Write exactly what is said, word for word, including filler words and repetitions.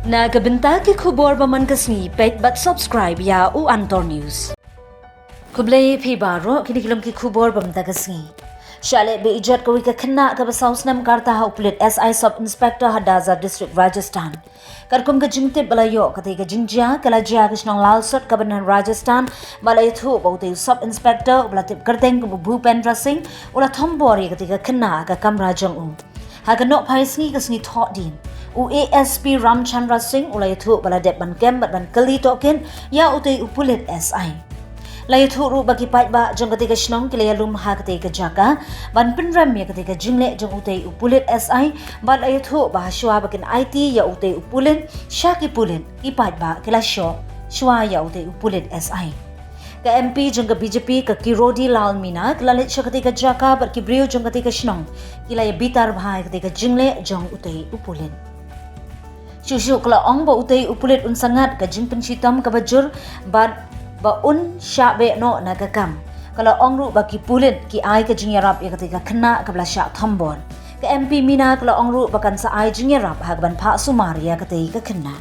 Na ka bynta ki khubor ba man ka sngi, peit bad subscribe ïa u Antor News. Khublei phi baroh, kine ki long ki khubor ba mynta ka sngi. Shah leh beijot kawei ka khynnah kaba saw snem ka rta ha u pulit S I Sub Inspector ha Dazar District, Rajasthan. Katkum ka jingtip ba la ïoh, katei ka jingjia ka la jia ha ka shnong Lalsot kaba na Rajasthan, bad la ïathuh ba utei u Sub Inspector uba la tip kyrteng kum u Bhupendra Singh u la thombor ïa katei ka khynnah ha ka kamra jong u. Ha ka nohphai sngi, ka sngi Thohdieng, u A S P Ramchandra Singh u la ïathuh ba la dep ban kem bad ban kylli tohkit ïa utei u pulit S I. La ïathuh ruh ba ki paidbah jong katei ka shnong ki la ïalum ha katei ka jaka ban pynrem ïa katei ka jingleh jong utei u pulit S I, bad la ïathuh ba hashwa ba kin aiti ïa utei u pulit sha ki pulit, ki paidbah ki la shoh shwa ïa utei u pulit S I. Ka M P jong ka B J P, ka Kirodi Lal Meena, ka la leit sha katei ka jaka bad ki briew jong katei ka shnong ki la ïa bitar bha ïa katei ka jingleh jong utei u pulit. Shuh shuh ka la ong ba utei u pulit un sangeh ka jingpynshitom kaba jur bad ba un shah beh noh na ka kam. Ka la ong ruh ba ki pulit ki ai ka jingïarap ïa katei ka khynnah kaba la shah thombor. Ka M P Meena ka la ong ruh ba kan sa ai jingïarap ha kaban phah sumar ïa katei ka khynnah.